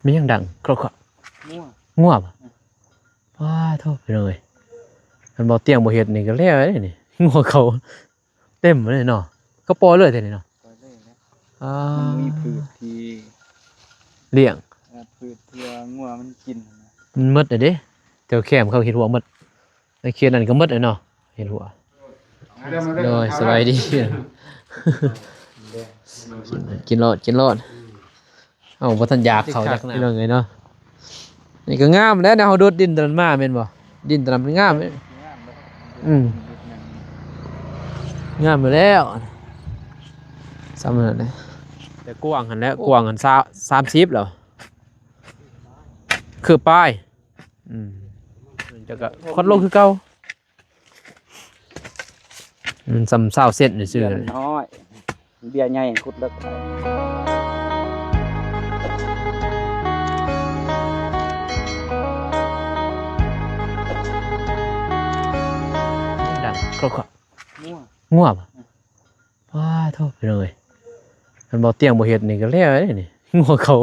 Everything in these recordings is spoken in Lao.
ມີຫຍັງດັງ? ຄຣອກໆ ງົວ ງົວບໍ່? ອືມ ປາໂທ້ ພີ່ນ້ອງເອີຍ ຄັນບໍ່ຕຽງບໍ່ເຮັດນີ້ກໍແລ້ວເດ້ນີ້ ງົວເຂົາເຕັມເລີຍເນາະ ກໍປ່ອຍເລີຍແທ້ນີ້ເນາະ ປ່ອຍເລີຍແຫຼະ ອາ ມັນມີພືດທີ່ລ້ຽງ ເອີ ພືດທີ່ວ່າງົວມັນກິນຫັ້ນນະ ມັນໝົດແລ້ວເດ້ ແຖວແຄມເຂົາເຮັດຫົວໝົດ ໃນເຂດນັ້ນກໍໝົດແລ້ວເນາະ ເຮັດຫົວ ມາເດີ ມາເດີ ໂດຍ ສະບາຍດີ ກິນໂລດ ກິນໂລດ ເອົ້າ ບໍ່ທັນຢາກເຂົ້າຢາກນ້ຳ ພີ່ນ້ອງເອີຍເນາະ ນີ້ກໍງາມແລ້ວ ແນວເຮົາໂດດດິນຕອນນັ້ນມາແມ່ນບໍ່? ດິນຕອນນັ້ນມັນງາມເດ້ ອືມ ງາມຢູ່ແລ້ວ ສ່ຳນັ້ນແຫຼະ ແຕ່ກວ້າງຫັ້ນແຫຼະ ກວ້າງຫັ້ນ ສາມສິບແລ້ວ ຄືປາຍ ອືມ ແລ້ວກໍຄອດລົງຄືເກົ່າ ມັນສ່ຳຊາວເຊັນຊື່ໆ ເບຍນ້ອຍ ເບຍໃຫຍ່ຂຸດເລິກ ດັງ ຄຣອກໆ ງົວ ງົວບໍ່? ອືມ ປາໂທ້ ພີ່ນ້ອງເອີຍ ຄັນບໍ່ຕຽງບໍ່ເຮັດນີ້ກໍແລ້ວເດ້ນີ້ ງົວເຂົາ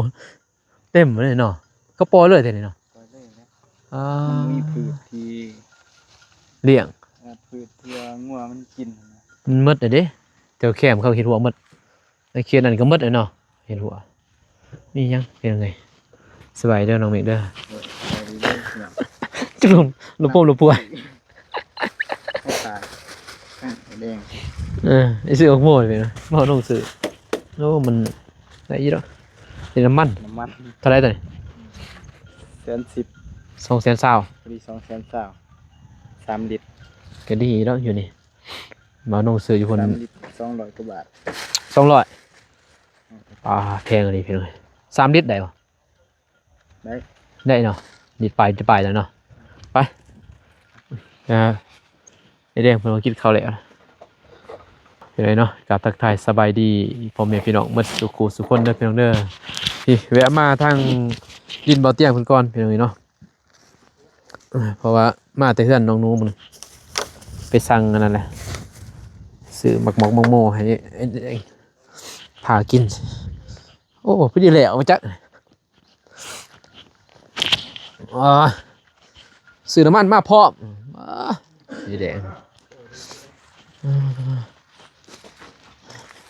ເຕັມເລີຍເນາະ ກໍປ່ອຍເລີຍແທ້ນີ້ເນາະ ປ່ອຍເລີຍແຫຼະ ອາ ມັນມີພືດທີ່ລ້ຽງ ເອີ ພືດທີ່ວ່າງົວມັນກິນຫັ້ນນະ ມັນໝົດແລ້ວເດ້ ແຖວແຄມເຂົາເຮັດຫົວໝົດ ໃນເຂດນັ້ນກໍໝົດແລ້ວເນາະ ເຮັດຫົວ ມີຫຍັງ ເປັນຫຍັງເອີຍ? ສະບາຍເດີນ້ອງເມກເດີ ເອີ ສະບາຍດີເດີ ຈຸລົມ ລົມປົມລົມປົວຍ ໄອ້ຕາຍ ໄອ້ແດງ ເອີ ໄອ້ເສືອອອກໂມເປັນ ເວົ້ານ້ອງເສືອ ໂອ້ ມັນ ໄດ້ຢູ່ດອກ ເປັນນ້ຳມັນ ນ້ຳມັນ ເທົ່າໃດຕົວນີ້? ແສນສິບ ສອງແສນຊາວ ພໍດີສອງແສນຊາວ ສາມລິດ ກໍດີດອກຢູ່ນີ້ ບ່າວນົງຊື້ຢູ່ພຸ້ນ ສາມລິດ ສອງຮ້ອຍກວ່າບາດ ສອງຮ້ອຍ ອືມ ອ່າ ແພງອີ່ຫຼີພີ່ນ້ອງ ສາມລິດໄດ້ບໍ່? ໄດ້ ໄດ້ເນາະ ລິດປາຍ ລິດປາຍແລ້ວເນາະ ໄປ ອ່າ ໄອ້ແດງເພິ່ນກໍກິນເຂົ້າແລ້ວ ເປັນໄດເນາະ ກາບທັກທາຍສະບາຍດີພໍ່ແມ່ພີ່ນ້ອງເບິດສູ່ຄູ່ສູ່ຄົນເດີພີ່ນ້ອງເດີ ນີ້ແວະມາທາງດິນເບົາຕຽງເພິ່ນກ່ອນພີ່ນ້ອງເອີຍເນາະ ເພາະວ່າມາແຕ່ເຮືອນນ້ອງໜູ ໄປສັ່ງອັນນັ້ນແຫຼະ ຊື້ໝາກໝອກໝາກໂມໃຫ້ ໃຫ້ ໃຫ້ພາກິນ ໂອ້ ພໍດີແລ້ວຈັກ ອ່າ ຊື້ນ້ຳມັນມາພ້ອມ ອ່າ ສີແດງ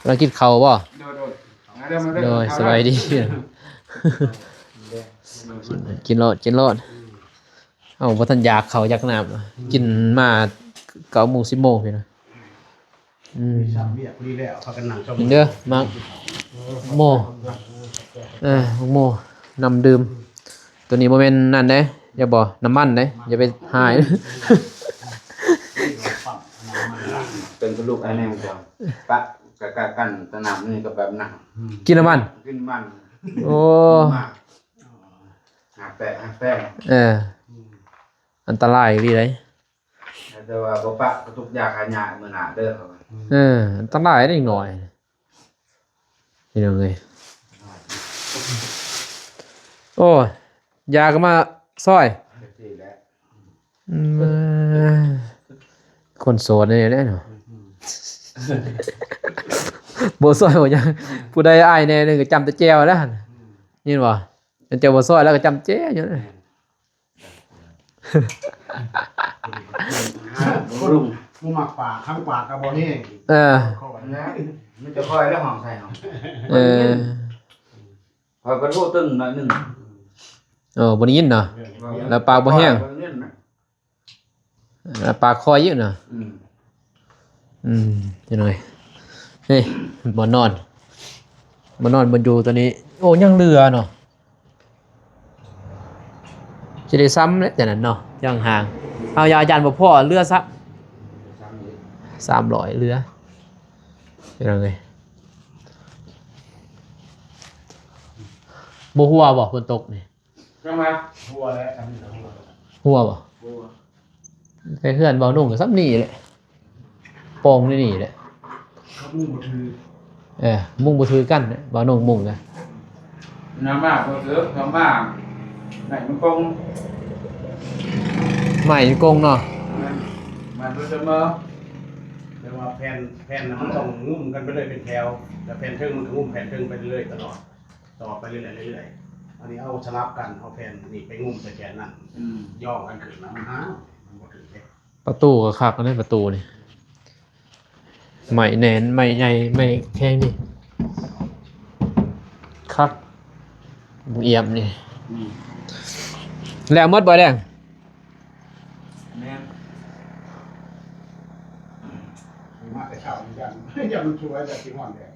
ກຳລັງກິນເຂົ້າບໍ່? ໂດຍ ໂດຍ ມາເດີ ມາເດີ ໂດຍ ສະບາຍດີ ກິນໂລດ ກິນໂລດ ເຮົາບໍ່ທັນຢາກເຂົ້າຢາກນ້ຳ ກິນມາເກົ້າໂມງ ສິບໂມງພີ້ນະ. ອືມ ມີສາມວຽກພໍດີແລ້ວ ພາກັນນັ່ງຊົມ ເດີ ໝາກໂມ ເອີ ໝາກໂມ ນ້ຳດື່ມ ໂຕນີ້ບໍ່ແມ່ນນັ້ນເດ້ ຢ່າບໍ່ ນ້ຳມັນເດ້ ຢ່າໄປຫາຍ ເປັນກະດູກອັນໜຶ່ງ ປະກະ ກະກັນຕະໜ່ຳນີ້ກໍແບບນັ້ນ ກິນນ້ຳມັນ ກິນມັນ ໂອ້ ຫາກແຕກ ຫາກແຕກ ເອີ ອັນຕະລາຍອີ່ຫຼີເດ້. ແຕ່ວ່າບໍ່ປະກະທຸກຢາຂາຍຫຍ້າມື້ໜ້າເດີ ເຂົາວ່າ ເອີ ອັນຕະລາຍເດັກນ້ອຍ ພີ່ນ້ອງເອີຍ ໂອ້ຍ ຢາກໍມາຊ່ອຍ ອືມ ຄົນໂສດນີ້ແຫຼະເນາະ ບໍ່ຊ່ອຍບໍ່ຫຍັງ ຜູ້ໃດອ້າຍແດ່ໜຶ່ງກໍຈ້ຳແຕ່ແຈ່ວແລ້ວ ອືມ ຍິນບໍ່ ເຈົ້າບໍ່ຊ່ອຍແລ້ວກໍຈ້ຳແຈ່ວຢູ່ ແມ່ນ ບໍ່ລຸງ ບໍ່ມັກປາກ ຄັນປາກກໍບໍ່ແຮງ ເອີ ຂ້ອຍນະ ມີແຕ່ຂ້ອຍແລ້ວຫ້ອງໃສ່ເຮົາ ເອີ ຂ້ອຍກໍຮູ້ຕື່ມໜ້ອຍໜຶ່ງ ເອີ ບໍ່ໄດ້ຍິນເນາະ ແລ້ວປາກບໍ່ແຮງ ຂ້ອຍບໍ່ໄດ້ຍິນນະ ອ່າ ປາກຄອຍຢູ່ນະ ອືມ ອືມ ພີ່ນ້ອງເອີຍ ນີ້ ບ່ອນນອນ ບ່ອນນອນບ່ອນຢູ່ຕົວນີ້ ໂອ້ ຍັງເຫຼືອເນາະ ຊິໄດ້ຊ້ຳແຫຼະ ແຕ່ນັ້ນເນາະ ຢ່າງຫ່າງ ເອົາ ຢາອາຈານບໍ່ພໍ ເຫຼືອຊະ ສາມຮ້ອຍ ເຫຼືອ ພີ່ນ້ອງເອີຍ ບໍ່ຮົ່ວບໍ່ ຝົນຕົກນີ້? ຈັ່ງວ່າ ຮົ່ວແຫຼະ ຊ່ຳນີ້ກໍຮົ່ວ ຮົ່ວບໍ່? ຮົ່ວ ແຕ່ເຮືອນບ່າວນຸ່ງກໍຊ່ຳນີ້ແຫຼະ ປ່ອງໃນນີ້ແຫຼະ ມຸງບໍ່ຖື ເອີ ມຸງບໍ່ຖືກັນແຫຼະ ບ່າວນຸ່ງມຸງນະ ນ້ຳມາບໍ່ຖື ນ້ຳມາ ໄມ້ມັນກົງ ໄມ້ມັນກົງເນາະ ມັນ ມັນບໍ່ສະເໝີ ແຕ່ວ່າແຜ່ນ ແຜ່ນນະ ມັນຕ້ອງງຸ້ມກັນໄປເລີຍເປັນແຖວ ແລ້ວແຜ່ນເທິງມັນກໍງຸ້ມແຜ່ນເທິງໄປເລື້ອຍຕະຫຼອດ ຕໍ່ໄປເລື້ອຍໆ ເລື້ອຍໆ ອັນນີ້ເອົາສະຫຼັບກັນ ເອົາແຜ່ນນີ້ໄປງຸ້ມໃສ່ແຜ່ນນັ້ນ ອືມ ຍໍກັນຂຶ້ນນະ ມັນຫາວ ມັນບໍ່ຖືກເດ້. ປະຕູກໍຄັກເດ້ ປະຕູນີ້ ໄມ້ແໜ້ນ ໄມ້ໃຫຍ່ ໄມ້ແຂງນີ້ ຄັກ ອຽມນີ້ ອືມ ແລ້ວໝົດບໍ່ແດງ? ແມ່ນ ມາແຕ່ເຊົ້າ ຢ້ານ ຢ້ານມັນສວຍ ແລ້ວຊິຮ້ອນແດດ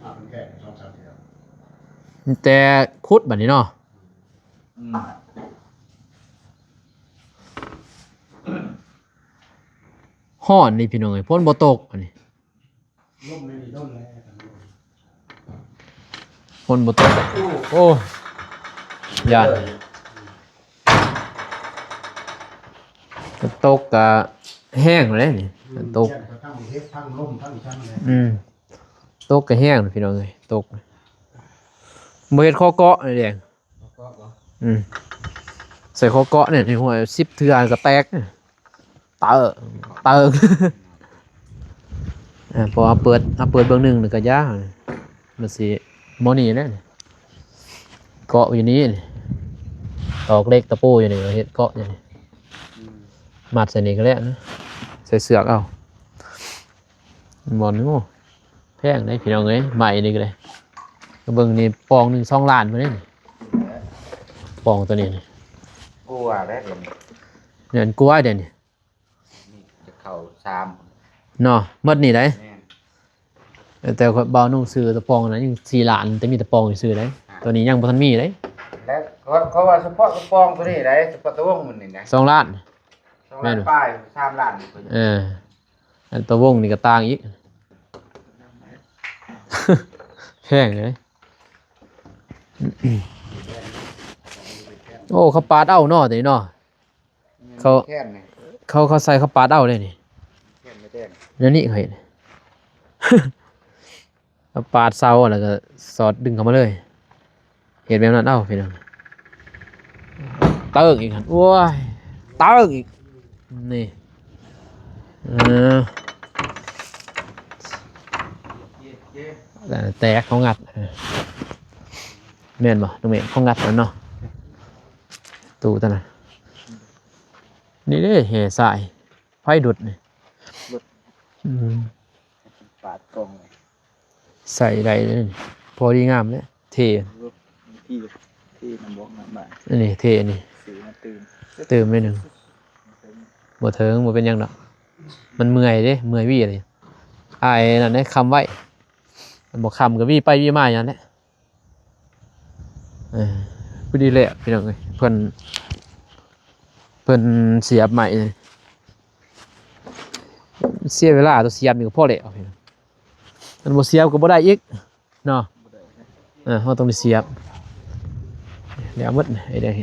ມາເປັນແຂກສອງສາມເທື່ອ ແຕ່ຂຸດບັດນີ້ເນາະ ອືມ ຮ້ອນນີ້ພີ່ນ້ອງເອີຍ ຝົນບໍ່ຕົກອັນນີ້ ລົມໃນນີ້ດົນແລ້ວ ຝົນບໍ່ຕົກ ໂອ້ ຢ້ານ ຕົກກະແຮງເດ້ນີ້ ອືມ ຕົກ ຢ້ານກະທັງເຫັດທັງລົມທັງຫຍັງແຫຼະ ອືມ ຕົກກະແຮງພີ່ນ້ອງເອີຍ ຕົກ ບໍ່ເຮັດຄໍເກາະນີ້ແດງ ເກາະບໍ່ ອືມ ໃສ່ຄໍເກາະນີ້ ໃນຫົວສິບເທື່ອກໍແຕກ ເຕີ ເຕີ ເອີ ເພາະວ່າເປີດ ເຮົາເປີດເບິ່ງໜຶ່ງນີ້ກໍຢ່າ ມັນຊິໝໍນີ້ແຫຼະ ເກາະຢູ່ນີ້ ຕອກເຫຼັກຕະປູຢູ່ນີ້ ເຮັດເກາະຢູ່ນີ້ ອືມ ມັດໃສ່ນີ້ກໍແລ້ວນະ ໃສ່ເຊືອກເອົາ ບ່ອນນີ້ ໂອ້ ແພງເດ້ພີ່ນ້ອງເອີຍ ໄມ້ນີ້ກໍໄດ້ ເບິ່ງນີ້ປອງໜຶ່ງສອງລ້ານພຸ້ນເດ້ນີ້ ປອງໂຕນີ້ນີ້ ກວ່າແລ້ວເດນີ້ ແມ່ນກວ່າເດ້ນີ້ ນີ້ຈະເຂົ້າສາມເນາະ ໝົດນີ້ໄດ໋ ແມ່ນ ແຕ່ບ່າວນຸ່ງຊື້ຕະປອງນັ້ນຍັງສີ່ລ້ານ ແຕ່ມີຕະປອງຊື່ໄດ໋ ອ່າ ໂຕນີ້ຍັງບໍ່ທັນມີໄດ໋ ແລ້ວເຂົາ ເຂົາວ່າສະເພາະຕະປອງໂຕນີ້ໄດ໋ ສະເພາະຕະວົງມັນນີ້ນະ ສອງລ້ານ ສອງລ້ານປາຍ ສາມລ້ານ ເອີ ອັນຕະວົງນີ້ກໍຕ່າງອີກ ແພງເດ້ ໂອ້ ເຂົາປາດເອົາເນາະ ໂຕນີ້ເນາະ ເຂົາ ແຂນນີ້ ເຂົາ ເຂົາໃສ່ເຂົາປາດເອົາເດ້ນີ້ ແຂນບໍ່ແດງ ແນວນີ້ຂ້ອຍເຫັນ ເອົາປາດເສົາ ແລ້ວກໍສອດດຶງເຂົ້າມາເລີຍ ເຮັດແບບນັ້ນເອົາພີ່ນ້ອງ ເຕີກອີກຫັ້ນ ໂອ້ຍ ເຕີກອີກ ນີ້ ເອີ ແຕກ ເຂົາງັດ ເອີ ແມ່ນບໍ່ນ້ອງເມ? ເຂົາງັດຫັ້ນເນາະ ຕູ້ຕົວນັ້ນ ນີ້ເດ້ ແຮ່ຊາຍ ໃຜດຸດນີ້ ດຸດ ອືມ ປາດກ່ອງເລີຍ ໃສ່ໄດ້ເລີຍ ພໍດີງາມເລີຍ ເທ່ ທີ່ ທີ່ນຳບອກນຳບ້ານ ອັນນີ້ເທ່ ອັນນີ້ ຊື້ມາຕື່ມ ຕື່ມໜ້ອຍໜຶ່ງ ບໍ່ເຖິງ ບໍ່ເປັນຫຍັງດອກ ມັນເມື່ອຍເດ້ ເມື່ອຍວີເດ້ ອ້າຍນັ້ນເດ້ ຄຳໄວ້ ມັນບໍ່ຄຳກໍວີໄປວີມາຢູ່ຫັ້ນແຫຼະ. ເອີ ພໍດີແລ້ວພີ່ນ້ອງເອີຍ ເພິ່ນ ເພິ່ນສຽບໄມ້ ເສຍເວລາຕົວສຽບນີ້ກໍພໍແລ້ວພີ່ນ້ອງ ມັນບໍ່ສຽບກໍບໍ່ໄດ້ອີກເນາະ ບໍ່ໄດ້ ເອີ ເຮົາຕ້ອງໄດ້ສຽບ ແລ້ວໝົດ ໄອ້ແດງ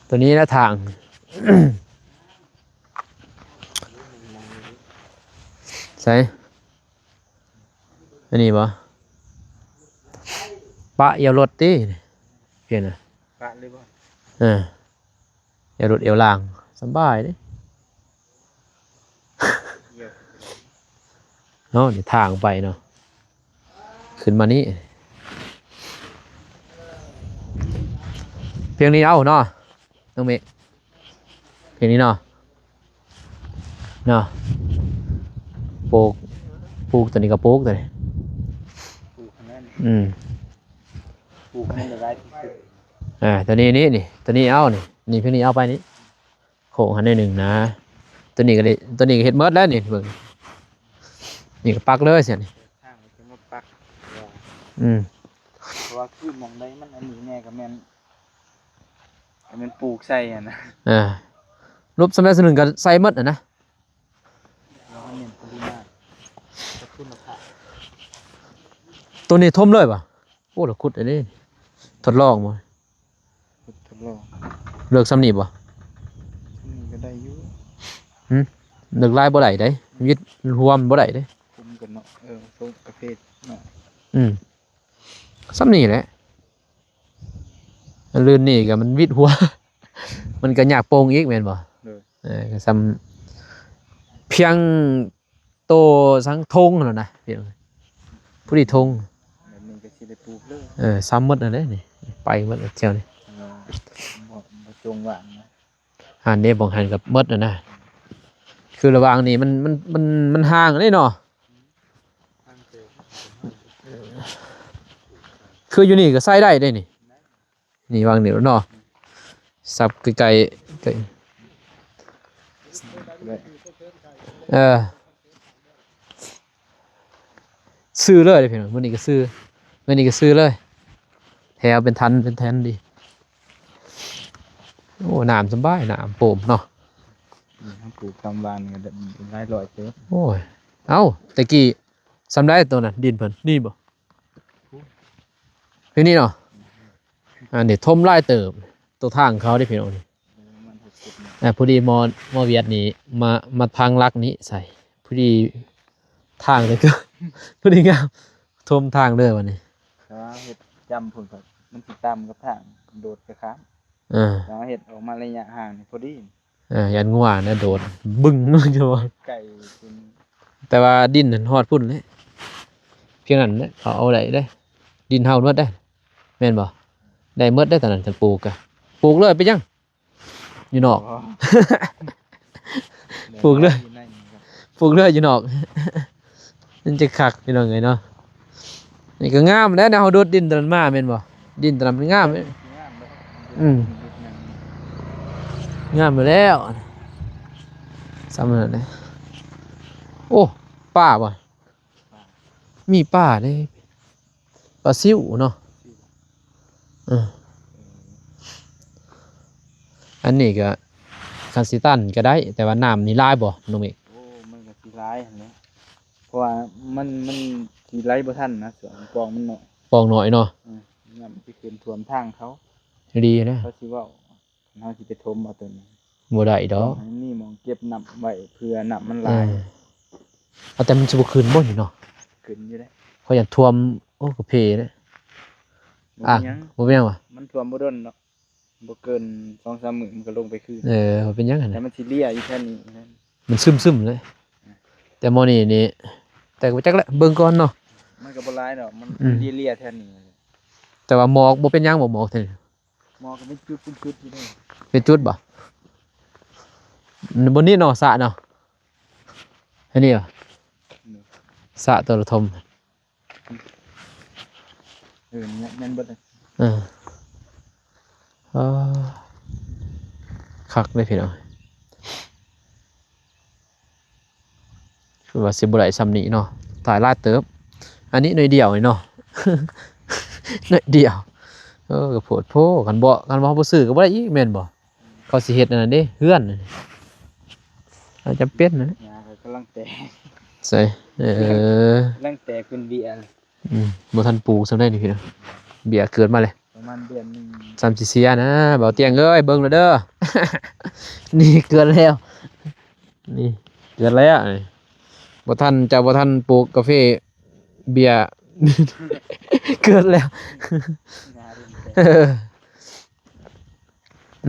ຕົວນີ້ແຫຼະທາງ ໃສ ອັນນີ້ບໍ່? ປະອ່ຽວລົດຕິ ເຫັນນະ ປະເລີຍບໍ່? ເອີ ອ່ຽວລົດອ່ຽວລ່າງ ສະບາຍເດ້ ເນາະ ນີ້ທາງໄປເນາະ ຂຶ້ນມານີ້ ພຽງນີ້ເອົາເນາະ ນ້ອງເມກ ພຽງນີ້ເນາະ ເນາະ ປູກ ປູກຕົວນີ້ກໍປູກຕົວນີ້ ປູກອັນນັ້ນ ອືມ ປູກອັນນັ້ນຫຼາຍທີ່ສຸດ ອ່າ ຕົວນີ້ນີ້ ນີ້ ຕົວນີ້ເອົານີ້ ນີ້ພຽງນີ້ເອົາໄປນີ້ ໂຄ້ງຫັ້ນໜ້ອຍໜຶ່ງນະ ຕົວນີ້ກໍໄດ້ ຕົວນີ້ກໍເຮັດໝົດແລ້ວນີ້ ເບິ່ງ ນີ້ກໍປັກເລີຍຊັ້ນນີ້ ທາງນີ້ກໍມາປັກ ອືມ ເພາະວ່າຄືໝ່ອງໃດມັນອັນນີ້ແດ່ກໍແມ່ນ ກໍແມ່ນປູກໃສ່ຫັ້ນນະ ເອີ ຫຼຸບສ່ຳໃດສ່ຳໜຶ່ງກໍໃສ່ໝົດຫັ້ນນະ ແລ້ວມັນເນັ້ນປະລິມານກັບຄຸນນະພາບ ຕົວນີ້ຖົມເລີຍບໍ່? ໂອ້ ລະຂຸດອັນນີ້ ທົດລອງບໍ່? ທົດລອງ ເລິກສ່ຳນີ້ບໍ່? ສ່ຳນີ້ກໍໄດ້ຢູ່ ຫຶ ເລິກຫຼາຍບໍ່ໄດ້ເດ້ ວິດຮວມບໍ່ໄດ້ເດ້ ຄຸມກັນເນາະ ເອີ ໂຊກະເພດເນາະ ອືມ ສ່ຳນີ້ແຫຼະ ລື່ນນີ້ກໍມັນວິດຫົວ ມັນກໍຍາກໂປ່ງອີກແມ່ນບໍ່? ໂດຍ ເອີ ກໍສ່ຳພຽງໂຕສັງທົງຫັ້ນແຫຼະນະ ພໍດີທົງ ແບບນີ້ກໍຊິ ໄດ້ປູກເລີຍ. ເອີ ຊ້ຳໝົດນັ້ນແຫຼະນີ້ ໄປໝົດແຖວນີ້. ເອີ ບໍ່ ບໍ່ຈົ່ງຫວ່າງນະ. ອັນນີ້ບາງຫັ້ນກໍໝົດແລ້ວນະ. ຄືລະຫວ່າງນີ້ມັນ ມັນ ມັນ ມັນຫ່າງເດ້ເນາະ. ຄືຢູ່ນີ້ກໍໃຊ້ໄດ້ເດ້ນີ້. ນີ້ວາງນີ້ເນາະ ສັບໃກ້ໆ ເອີ ຊື້ເລີຍເດ້ພີ່ນ້ອງ. ມື້ນີ້ກໍຊື້ ມື້ນີ້ກໍຊື້ເລີຍ ແຖວເປັນຖັນເປັນແທ່ນດີ. ໂອ້ ນ້ຳສະບາຍ ນ້ຳໂປ່ງເນາະ. ອືມ ປູກຕາມບ້ານກໍໄດ້ຫຼາຍຮ້ອຍເຕີບ. ໂອ້ຍ ເອົ້າ ແຕ່ກີ້ສ່ຳໃດໂຕນັ້ນ ດິນເພິ່ນນີ້ບໍ່? ຢູ່ນີ້ເນາະ. ອັນນີ້ຖົມຫຼາຍເຕີບ ໂຕທາງເຂົາເດ້ພີ່ນ້ອງນີ້. ເອີ ມັນຫົກສິບເນາະ. ອ່າ ພໍດີໝໍ ໝໍຫວຽດນີ້ມາ ມາພັງຫຼັກນີ້ໃສ່ ພໍດີທາງເລີຍ ກໍພໍດີງາມ ຖົມທາງເລີຍບັດນີ້. ຖ້າເຮັດຈ້ຳພຸ້ນກໍມັນຊິຕ່ຳກັບທາງ ໂດດກະຂ້າມ. ເອີ ຖ້າເຮັດອອກມາໄລຍະຫ່າງນີ້ພໍດີ. ເອີ ຢ້ານງົວນະໂດດບຶ້ງຢູ່ ໃກ້ພຸ້ນ. ແຕ່ວ່າດິນຫັ້ນຮອດພຸ້ນແຫຼະ ພຽງນັ້ນແຫຼະ ເຂົາເອົາໄດ້ເດ້. ດິນເຮົາໝົດເດ້ ແມ່ນບໍ່? ໄດ້ໝົດເດ້ຕອນນັ້ນ ຄັນປູກກະປູກເລີຍ ເປັນຫຍັງ? ຢູ່ນອກ. ອໍ ປູກເລີຍ ຢູ່ໃນນີ້ກໍ ປູກເລີຍຢູ່ນອກ ມັນຈະຄັກ ພີ່ນ້ອງເອີຍເນາະ. ນີ້ກໍງາມແລ້ວນະ ເຮົາໂດດດິນຕອນນັ້ນມາແມ່ນບໍ່? ດິນຕອນນັ້ນມັນງາມເດ້. ງາມເນາະ. ອືມ ງາມຢູ່ແລ້ວ ສ່ຳນັ້ນແຫຼະ. ໂອ້ ປາບໍ່? ມີປາເດ້ ປາຊິວເນາະ. ເອີ ອັນນີ້ກໍຄັນຊິຕັນກໍໄດ້ ແຕ່ວ່ານ້ຳນີ້ຫຼາຍບໍ່ນ້ອງເມກ? ໂອ້ ມັນກໍຊິຫຼາຍຫັ້ນແຫຼະ ເພາະວ່າມັນ ມັນຊິໄຫຼບໍ່ທັນນະ ຊ່ວງປ່ອງມັນນ້ອຍ ປ່ອງນ້ອຍເນາະ. ເອີ ນ້ຳຊິຂຶ້ນຖ້ວມທາງເຂົາ ດີນະ ເຂົາຊິເວົ້າ. ເຮົາຊິໄປຖົມເອົາໂຕນີ້ ບໍ່ໄດ້ດອກ ຕ້ອງໃຫ້ມີໝ່ອງເກັບນ້ຳໄວ້ ເພື່ອນ້ຳມັນຫຼາຍ. ເອີ ເອົາ ແຕ່ມັນຊິບໍ່ຂຶ້ນບໍ່ນີ້ເນາະ? ຂຶ້ນຢູ່ເດ້ ຂ້ອຍຢ້ານຖ້ວມ. ໂອ້ ກະເພເດ້. ບໍ່ເປັນຫຍັງ ບໍ່ເປັນຫຍັງຫວາ? ມັນຖ້ວມບໍ່ດົນດອກ ບໍ່ເກີນສອງສາມມື້ມັນກໍລົງໄປຄືນ. ເອີ ບໍ່ເປັນຫຍັງຫັ້ນ ແຕ່ມັນຊິເລຍຢູ່ແຖວນີ້ ມັນຊຶມໆເລີຍ. ແຕ່ໝໍນີ້ນີ້ ແຕ່ກໍບໍ່ຈັກແຫຼະ ເບິ່ງກ່ອນເນາະ. ມັນກໍບໍ່ຫຼາຍດອກ ມັນ ອືມ ເລຍໆແຖວນີ້. ແຕ່ວ່າໝອກບໍ່ເປັນຫຍັງບໍ່ ໝອກແຖວນີ້? ໝອກກໍເປັນຈຸດເປັນຈຸດຢູ່ເດ້. ເປັນຈຸດບໍ່? ບໍ່ນີ້ເນາະ ສະເນາະ ອັນນີ້ຫວາ? ອືມ ສະໂຕລະຖົມ. ເອີ ແມ່ນ ແມ່ນເບິດເລີຍ. ເອີ ເອີ ຄັກເດ້ພີ່ນ້ອງ. ຄືວ່າຊິບໍ່ໄດ້ຊ່ຳນີ້ເນາະ ຕາຍຫຼາຍເຕີບ. ອັນນີ້ໜ້ອຍດຽວນີ້ເນາະ ໜ້ອຍດຽວ. ເອີ ກໍໂພດໂພ ຄັນບໍ່ ຄັນວ່າເຮົາບໍ່ຊື້ກໍບໍ່ໄດ້ອີກແມ່ນບໍ່? ເຂົາຊິເຮັດອັນນັ້ນເດ້ ເຮືອນ ອາດຈຳເປັນນະ. ຫຍ້າກໍກຳລັງແຕກ. ໃສ? ເອີ ກຳລັງແຕກເປັນເບ້ຍ. ອືມ ບໍ່ທັນປູກສ່ຳໃດນີ້ພີ່ນ້ອງ ເບ້ຍເກີດມາເລີຍ ປະມານເດືອນໜຶ່ງ. ສ່ຳຊິເສຍນະ ເບົາຕຽງເອີຍ ເບິ່ງແລ້ວເດີ ນີ້ເກີດແລ້ວ ນີ້ເກີດແລ້ວ. ບໍ່ທັນ ເຈົ້າບໍ່ທັນປູກກາເຟ ເບ້ຍເກີດແລ້ວ.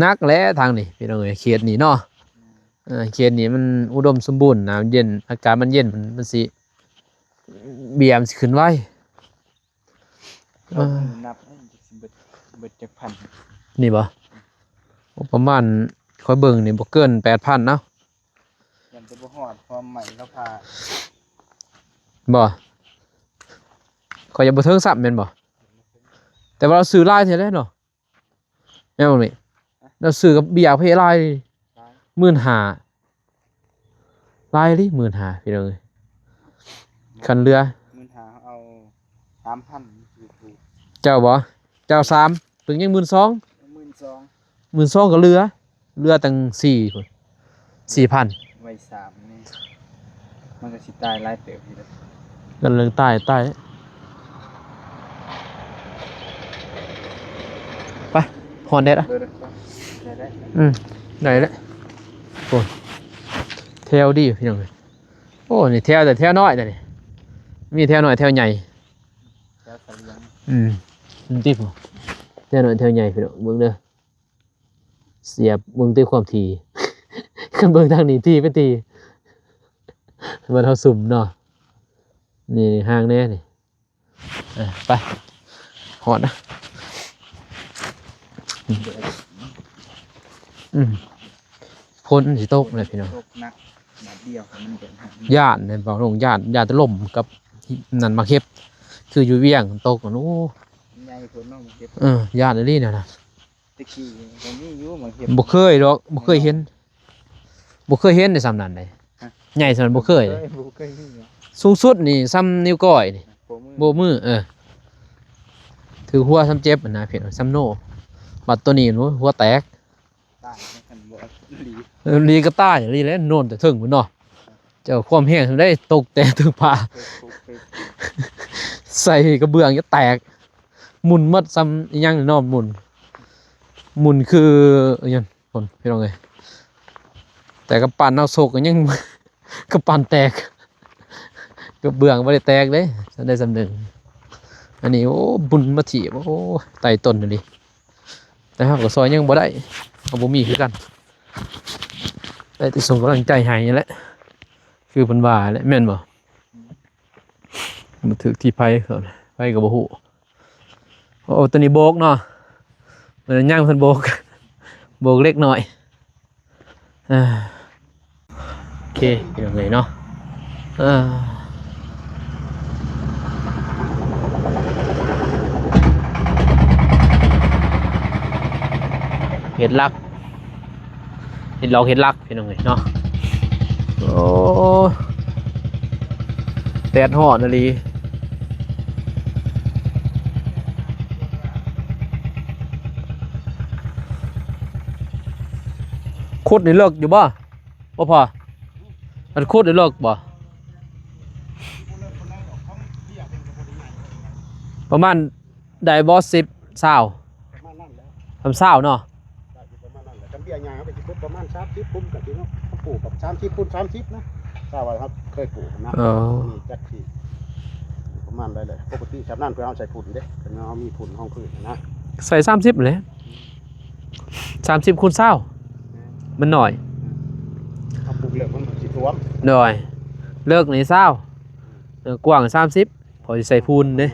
ໜັກແຫຼະທາງນີ້ພີ່ນ້ອງເອີຍ ເຂດນີ້ເນາະ. ເອີ ເຂດນີ້ມັນອຸດົມສົມບູນ ນ້ຳເຢັນ ອາກາດມັນເຢັນ ມັນ ມັນຊິ ເບ້ຍມັນຊິຂຶ້ນໄວ. ເອີ ນັບ ເອີ ມັນຊິເບິດ ເບິດຈັກພັນ ນີ້ບໍ່? ໂອ້ ປະມານ ຂ້ອຍເບິ່ງນີ້ບໍ່ເກີນແປດພັນເນາະ. ຍັງຈະບໍ່ຮອດ ເພາະໄມ້ລາວຜ່າ ບໍ່? ຂ້ອຍຍັງບໍ່ເຖິງຊ້ຳແມ່ນບໍ່? ແຕ່ວ່າລາວຊື້ຫຼາຍແທ້ແຫຼະເນາະ. ແມ່ນບໍ່ນີ້? ລາວຊື້ກັບເບ້ຍເພຫຼາຍ ຫຼາຍ ໝື່ນຫ້າ ຫຼາຍອີ່ຫຼີ ໝື່ນຫ້າ ພີ່ນ້ອງເອີຍ. ຄັນເຫຼືອ ໝື່ນຫ້າ ເຮົາເອົາສາມພັນ ຖືກໆ. ເຈົ້າບໍ່? ເຈົ້າສາມ ເພິ່ນຍັງໝື່ນສອງ ໝື່ນສອງ ໝື່ນສອງກໍເຫຼືອ ເຫຼືອຕັ້ງສີ່ພຸ້ນ ສີ່ພັນ ໄວ້ສາມນີ້ ມັນກໍຊິຕາຍຫຼາຍເຕີບຢູ່ເດ້. ກຳລັງຕາຍ ຕາຍ ໄປ ຮ້ອນແດດອະ. ເອີ ໄດ້ ໄດ້ ອືມ ໄດ້ແລ້ວ. ໂອ້ ແຖວດີພີ່ນ້ອງເອີຍ. ໂອ້ ນີ້ແຖວ ແຕ່ແຖວນ້ອຍແຕ່ນີ້ ມີແຖວນ້ອຍແຖວໃຫຍ່ ແຖວສະຫຼຽງ. ອືມ ນີ້ຕິ ແຖວນ້ອຍແຖວໃຫຍ່ ພີ່ນ້ອງເບິ່ງເດີ. ສຽບເບິ່ງແຕ່ຄວາມຖີ່ ຄັນເບິ່ງທາງນີ້ຖີ່ເປັນຖີ່ ມັນເຮົາຊຸ່ມເນາະ. ນີ້ຫ່າງແດ່ນີ້. ເອີ ໄປ ຮອດນະ ອືມ ຝົນຊິຕົກແລ້ວພີ່ນ້ອງ ຕົກໜັກບາດດຽວມັນກໍ ຢ້ານແມ່ນບໍ່ລຸງ ຢ້ານ ຢ້ານແຕ່ລົມກັບນັ້ນ ໝາກເຫັບ ຄືຢູ່ວຽງຕົກ ໂອ້ ໃຫຍ່ໂພດເນາະ ໝາກເຫັບ ເອີ ຢ້ານອີ່ຫຼີນັ້ນນະ ແຕ່ກີ້ກໍມີຢູ່ໝາກເຫັບ ບໍ່ເຄີຍດອກ ບໍ່ເຄີຍເຫັນ ບໍ່ເຄີຍເຫັນໄດ້ສ່ຳນັ້ນເດ້ ຮະ ໃຫຍ່ສ່ຳນັ້ນບໍ່ເຄີຍ ບໍ່ເຄີຍ ບໍ່ເຄີຍມີ ສູງສຸດນີ້ສ່ຳນິ້ວກ້ອຍນີ້ ໂປ້ມື ໂປ້ມື ເອີ ຖືກຫົວສ່ຳເຈັບຫັ້ນນະ ເພິ່ນສ່ຳໂນ ບັດໂຕນີ້ ໂອ້ຍ ຫົວແຕກ ຕາຍແລ້ວຄັນບໍ່ອີ່ຫຼີ ອີ່ຫຼີກໍຕາຍອີ່ຫຼີແຫຼະ ໂນນແຕ່ເທິງພຸ້ນເນາະ ເຈົ້າຄວາມແຮງສ່ຳໃດ ຕົກແຕ່ເທິງຟ້າ ໃສ່ກະເບື້ອງຈະແຕກ ໝຸ່ນໝົດສ່ຳອີ່ຫຍັງເນາະ ໝຸ່ນ ໝຸ່ນຄືອີ່ຫຍັງ ພຸ້ນພີ່ນ້ອງເອີຍ ແຕ່ກຳປັ້ນເຮົາໂຊກກໍຍັງ ກຳປັ້ນແຕກ ກະເບື້ອງບໍ່ໄດ້ແຕກເດ້ ໄດ້ສ່ຳໜຶ່ງ ອັນນີ້ ໂອ້ ບຸນມາຖີບ ໂອ້ ໄຕ່ຕົ້ນອີ່ຫຼີ ແຕ່ເຮົາກໍຊ່ອຍຫຍັງບໍ່ໄດ້ ເຮົາບໍ່ມີຄືກັນ ໄດ້ແຕ່ສົ່ງກຳລັງໃຈໃຫ້ນີ້ແຫຼະ ຄືເພິ່ນວ່າແຫຼະ ແມ່ນບໍ່? ບໍ່ຖືກທີ່ໃຜເຂົາ ໃຜກໍບໍ່ຮູ້ ໂອ້ ໂຕນີ້ໂບກເນາະ ເອີ ຍັງເພິ່ນໂບກ ໂບກເລັກນ້ອຍ ອ່າ ໂອເຄ ພີ່ນ້ອງເອີຍເນາະ ເອີ ເຮັດຫຼັກ ເຮັດຫຼອກເຮັດຫຼັກ ພີ່ນ້ອງເອີຍເນາະ ໂອ້ ແດດຮ້ອນອີ່ຫຼີ ຂຸດນີ້ເລິກຢູ່ບໍ່? ບໍ່ພໍ ອັນຂຸດນີ້ເລິກບໍ່? ປະມານໄດ້ບໍ່ ສິບ ຊາວ ປະມານນັ້ນແຫຼະ ປະມານຊາວເນາະ ໄດ້ຢູ່ປະມານນັ້ນແຫຼະ ຄັນເບ້ຍຍາວໄປຊິປຸບປະມານສາມສິບ ປຸ້ມກັນຊິເນາະ ປູກກັບສາມສິບຄູນສາມສິບນະ ຖ້າວ່າເຮົາເຄີຍປູກນະ ເອີ ນີ້ຈັກຊິປະມານໃດແຫຼະ ປົກກະຕິຊ່ຳນັ້ນ ເພື່ອເຮົາໃສ່ຝຸ່ນເດ້ ເພື່ອເຮົາມີຝຸ່ນຮອງພື້ນນະ ໃສ່ສາມສິບແຫຼະ ສາມສິບຄູນຊາວ ມັນໜ້ອຍ ເຮົາປູກເລິກມັນຊິຖ້ວມ ໂດຍ ເລິກນີ້ຊາວ ເອີ ກວ້າງສາມສິບ ພໍຊິໃສ່ຝຸ່ນເດ້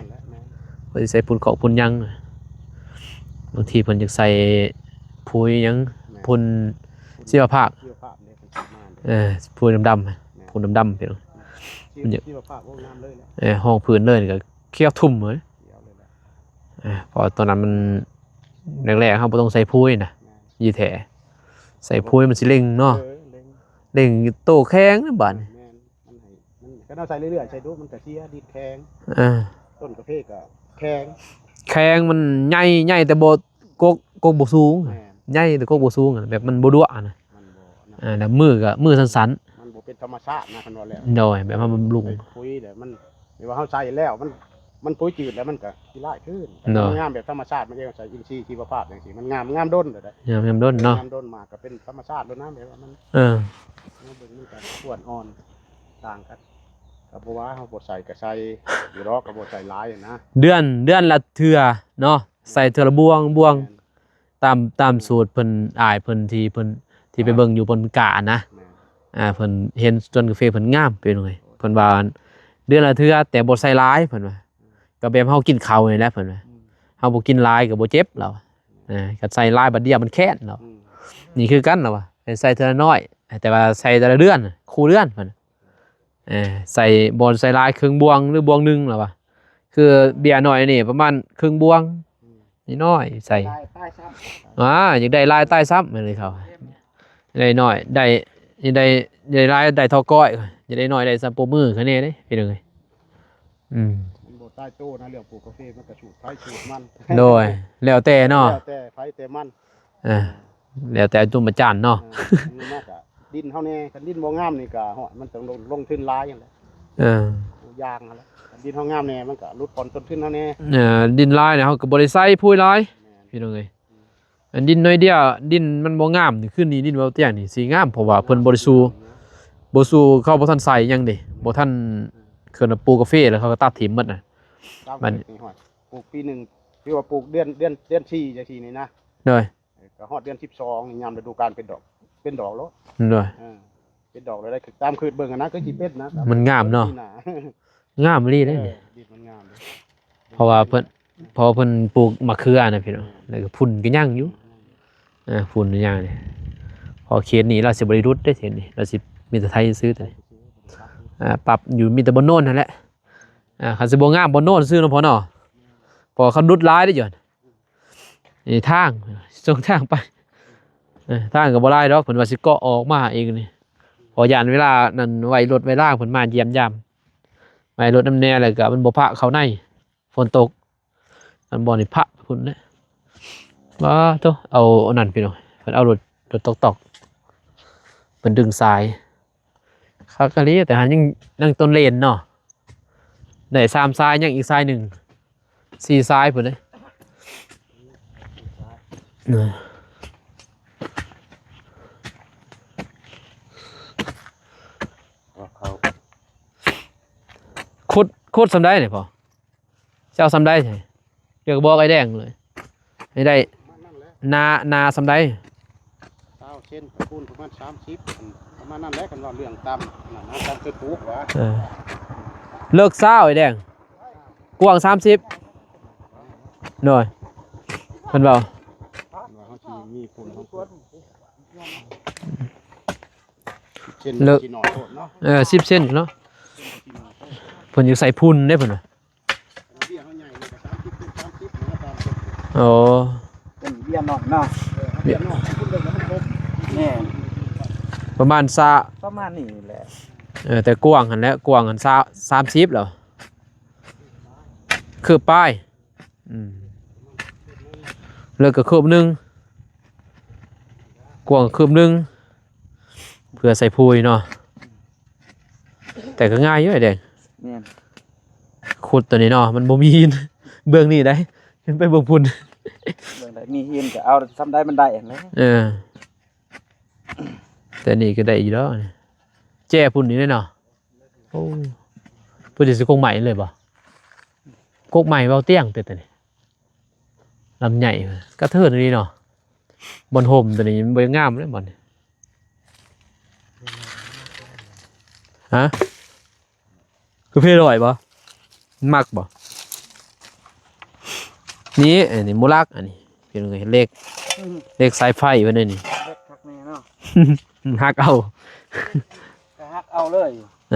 ພໍຊິໃສ່ຝຸ່ນຄອກຝຸ່ນຫຍັງ ບາງທີເພິ່ນຢາກໃສ່ຝຸ່ນຫຍັງ ຝຸ່ນຊີວະພາກ ເອີ ຝຸ່ນດຳໆ ຝຸ່ນດຳໆ ເອີ ຮອງພື້ນເລີຍກໍຂຽວທຸ່ມເລີຍ ເອີ ເພາະວ່າຕອນນັ້ນມັນ ແລກໆ ເຮົາບໍ່ຕ້ອງໃສ່ຝຸ່ນນະ ແມ່ນ ຢູ່ແທ້ ໃສ່ຝຸ່ນມັນຊິເລັ່ງເນາະ ເອີ ເລັ່ງ ເລັ່ງໂຕແຂງບາດນີ້ ແມ່ນ ມັນໃຫ້ ມັນ ຄັນເຮົາໃສ່ເລື້ອຍໆ ໃສ່ດຸ ມັນກະເສຍ ດິນແຂງ ເອີ ຕົ້ນກາເຟກະແຂງ ແຂງ ມັນໃຫຍ່ ໃຫຍ່ແຕ່ບໍ່ ກົກ ກົກບໍ່ສູງ ແມ່ນ ໃຫຍ່ແຕ່ກົກບໍ່ສູງ ແບບມັນບໍ່ດົວນະ ມັນບໍ່ ເອີ ແລ້ວມືກະ ມືສັ່ນໆ ມັນບໍ່ເປັນທຳມະຊາດນະ ຄັນວ່າແລ້ວ ໂດຍ ແບບເຮົາບຳລຸງ ປຸ໋ຍແລ້ວມັນ ແຕ່ວ່າເຮົາໃສ່ແລ້ວ ມັນ ມັນປຸ໋ຍຈືດແລ້ວ ມັນກະຂີ້ລ້າຍຄືນ ໂດຍ ມັນງາມແບບທຳມະຊາດ ມັນເອງໃສ່ອິນຊີຊີວະພາບຈັ່ງຊີ້ ມັນງາມ ງາມດົນເລີຍເດ້ ງາມ ງາມດົນເນາະ ງາມດົນມາກະເປັນທຳມະຊາດໂລດນະ ແບບວ່າມັນ ເອີ ເຮົາເບິ່ງມັນກະຄວນອ່ອນຕ່າງກັນ ກະບໍ່ວ່າເຮົາບໍ່ໃສ່ກະໃສ່ຢູ່ດອກ ກະບໍ່ໃສ່ຫຼາຍນະ ເດືອນ ເດືອນລະເທື່ອເນາະ ໃສ່ເທື່ອລະບ່ວງ ບ່ວງ ແມ່ນ ຕາມ ຕາມສູດເພິ່ນ ອ້າຍເພິ່ນທີ່ເພິ່ນ ທີ່ໄປເບິ່ງຢູ່ບ່ອນການນະ ແມ່ນ ອ່າ ເພິ່ນເຫັນສວນກາເຟເພິ່ນງາມ ເປັນຫຍັງ ເພິ່ນວ່າເດືອນລະເທື່ອ ແຕ່ບໍ່ໃສ່ຫຼາຍ ເພິ່ນວ່າ ອືມ ກໍແບບເຮົາກິນເຂົ້ານີ້ແຫຼະ ເພິ່ນວ່າ ອືມ ເຮົາບໍ່ກິນຫຼາຍກໍບໍ່ເຈັບ ລາວວ່າ ອືມ ເອີ ຄັນໃສ່ຫຼາຍບາດດຽວມັນແຄ້ນ ລາວ ອືມ ນີ້ຄືກັນ ລາວວ່າ ໃຫ້ໃສ່ເທື່ອນ້ອຍ ແຕ່ວ່າໃສ່ແຕ່ລະເດືອນ ຄູ່ເດືອນ ເພິ່ນ ເອີ ໃສ່ ບໍ່ໃສ່ຫຼາຍ ເຄິ່ງບ່ວງ ຫຼື ບ່ວງໜຶ່ງ ລາວວ່າ ຄືເບ້ຍນ້ອຍນີ້ປະມານເຄິ່ງບ່ວງ ອືມ ນ້ອຍໆ ໃສ່ ຕາຍ ຕາຍຊ້ຳ ອ່າ ຢາກໄດ້ຫຼາຍຕາຍຊ້ຳ ແມ່ນເລີຍເຂົາ ໄດ້ໜ້ອຍ ໄດ້ ໄດ້ ໄດ້ຫຼາຍໄດ້ທໍ່ກ້ອຍ ຢາກໄດ້ໜ້ອຍໄດ້ຊ້ຳໂປ້ມືຂະແນນເດ້ ພີ່ນ້ອງເອີຍ ອືມ ມັນບໍ່ຕາຍໂຕນະ ເລື່ອງປູກກາເຟ ມັນກະສູດໃຜສູດມັນ ໂດຍ ແລ້ວແຕ່ເນາະ ແລ້ວແຕ່ໃຜແຕ່ມັນ ເອີ ແລ້ວແຕ່ຕຸມມະຈັນເນາະ ເອີ ມັນມາກະ ດິນເຮົາແດ່ ຄັນດິນບໍ່ງາມນີ້ກະ ໂອ້ຍ ມັນຕ້ອງລົງ ລົງທຶນຫຼາຍຫັ້ນແຫຼະ ເອີ ຢາງຫັ້ນແຫຼະ ຄັນດິນເຮົາງາມແດ່ ມັນກະຫຼຸດຜ່ອນຕົ້ນທຶນເຮົາແດ່ ເອີ ດິນຫຼາຍນີ້ເຮົາກໍບໍ່ໄດ້ໃສ່ປຸ໋ຍຫຼາຍ ແມ່ນ ພີ່ນ້ອງເອີຍ ອືມ ອັນດິນໜ້ອຍດຽວ ດິນມັນບໍ່ງາມນີ້ ຄືນີ້ດິນເວົ້າຕຽງນີ້ຊິງາມ ເພາະວ່າເພິ່ນບໍ່ໄດ້ສູ່ ບໍ່ສູ່ ເຂົາບໍ່ທັນໃສ່ຫຍັງເດ້ ບໍ່ທັນ ອືມ ເຂົາປູກກາເຟ ແລ້ວເຂົາກໍຕັດຖິ້ມໝົດນະ ບາດນີ້ ປູກປີໜຶ່ງ ຄືວ່າປູກເດືອນ ເດືອນ ເດືອນສີ່ຈັ່ງຊີ້ນີ້ນະ ໂດຍ ກໍຮອດເດືອນສິບສອງນີ້ ຍາມລະດູການເປັນດອກ ເປັນດອກໂລດ ໂດຍ ເອີ ເປັນດອກແລ້ວໄດ້ ຕາມຄືດເບິ່ງຫັ້ນນະ ຄືຊິເປັນນະ ມັນງາມເນາະ ງາມອີ່ຫຼີເດ້ ເອີ ດິນມັນງາມເດ້ ເພາະວ່າເພິ່ນ ເພາະເພິ່ນປູກມະເຂືອນະພີ່ນ້ອງ ແລ້ວກໍຝຸ່ນກໍຍັງຢູ່ ອ່າ ຝຸ່ນຍັງນີ້ ເພາະເຂດນີ້ລາວຊິບໍ່ໄດ້ຫຼຸດເດ້ ເຂດນີ້ລາວຊິມີແຕ່ໄຖຊື່ ອ່າ ປັບຢູ່ມີແຕ່ບ່ອນໂນນຫັ້ນແຫຼະ ອ່າ ຄັນຊິບໍ່ງາມບ່ອນໂນນຊື່ເນາະພໍ່ເນາະ ເພາະເຂົາຫຼຸດຫຼາຍເດ້ຢູ່ ນີ້ທາງ ສົ່ງທາງໄປ ເອີ ທາງກໍບໍ່ຫຼາຍດອກ ເພິ່ນວ່າຊິເກາະອອກມາອີກນີ້ ເພາະຢ້ານເວລານັ້ນໄວ້ລົດໄວ້ລາເພິ່ນມາຢ້ຽມຢາມ ໄວ້ລົດນຳແດ່ ແລ້ວກໍມັນບໍ່ພາເຂົ້າໃນ ຝົນຕົກ ອັນບ່ອນນີ້ພະພຸ້ນເດ້ ວ້າໂທ້ ເອົາອັນນັ້ນພີ່ນ້ອງ ເພິ່ນເອົາລົດ ລົດຕອກໆ ເພິ່ນດຶງສາຍ ຄັກອີ່ຫຼີ ແຕ່ຫາຍັງ ຍັງຕົ້ນເລນເນາະ ໄດ້ສາມສາຍ ຍັງອີກສາຍໜຶ່ງ ສີ່ສາຍພຸ້ນເດ້ ຂຸດ ຂຸດສ່ຳໃດນີ້ພໍ່? ເຈົ້າສ່ຳໃດ ເຈົ້າກໍບອກອ້າຍແດງເລີຍ ໃຫ້ໄດ້ ປະມານນັ້ນແຫຼະ ໜາ ໜາສ່ຳໃດ? ຊາວເຊັນ ຄູນປະມານສາມສິບ ປະມານນັ້ນແຫຼະ ຄັນວ່າເລື່ອງຕາມນັ້ນນະ ຕາມເຄີຍປູກວ່າ ເອີ ເລິກຊາວ ອ້າຍແດງ ກວ້າງສາມສິບ ໂດຍ ເພິ່ນເວົ້າ ວ່າເຮົາຊິມີຄົນ ເຊັນ ເລີກ ຊິໜ້ອຍໂພດເນາະ ເອີ ສິບເຊັນເນາະ ເພິ່ນຢາກໃສ່ຝຸ່ນເດ້ເພິ່ນວ່າ ເບ້ຍເຮົາໃຫຍ່ນີ້ກໍສາມສິບເປັນສາມສິບເນາະ ຕາມເພິ່ນ ອໍ ເປັນເບ້ຍນ້ອຍເນາະ ເອີ ເບ້ຍນ້ອຍ ຄຸນເບິ່ງແລ້ວມັນຄົບ ແມ່ນ ປະມານຊະ ປະມານນີ້ແຫຼະ ເອີ ແຕ່ກວ້າງຫັ້ນແຫຼະ ກວ້າງຫັ້ນຊະ ສາມສິບແລ້ວ ຄືບປາຍ ອືມ ເລິກກໍຄືບໜຶ່ງ ກວ້າງຄືບໜຶ່ງ ເພື່ອໃສ່ພຸ້ຍເນາະ ແຕ່ກໍງ່າຍຢູ່ອ້າຍແດງ ແມ່ນ ຂຸດຕົວນີ້ເນາະ ມັນບໍ່ມີຫີນ ເບື້ອງນີ້ໄດ໋ ຂຶ້ນໄປເບື້ອງພຸ້ນ ເບື້ອງໃດມີຫີນກໍເອົາສ່ຳໃດມັນໄດ້ຫັ້ນແຫຼະ ເອີ ແຕ່ນີ້ກໍໄດ້ຢູ່ດອກ ແຈພຸ້ນນີ້ເນາະ ໂອ້ ເພິ່ນຊິກົກໄມ້ເລີຍບໍ່? ກົກໄມ້ເວົ້າຕຽງເປັນຕານີ້ ລຳໃຫຍ່ ກະເທີນອີ່ຫຼີເນາະ ບ່ອນຮົ່ມຕົວນີ້ມັນບໍ່ງາມເດ້ບ່ອນນີ້ ຮະ ຄືເພດອຍບໍ່? ມັກບໍ່? ນີ້ ອັນນີ້ໝູລັກ ອັນນີ້ເປັນເຫຼັກ ເຫຼັກສາຍໄຟເພິ່ນນີ້ ເຫຼັກຄັກແນ່ເນາະ ຫັກເອົາ ກໍຫັກເອົາເລີຍ ເອ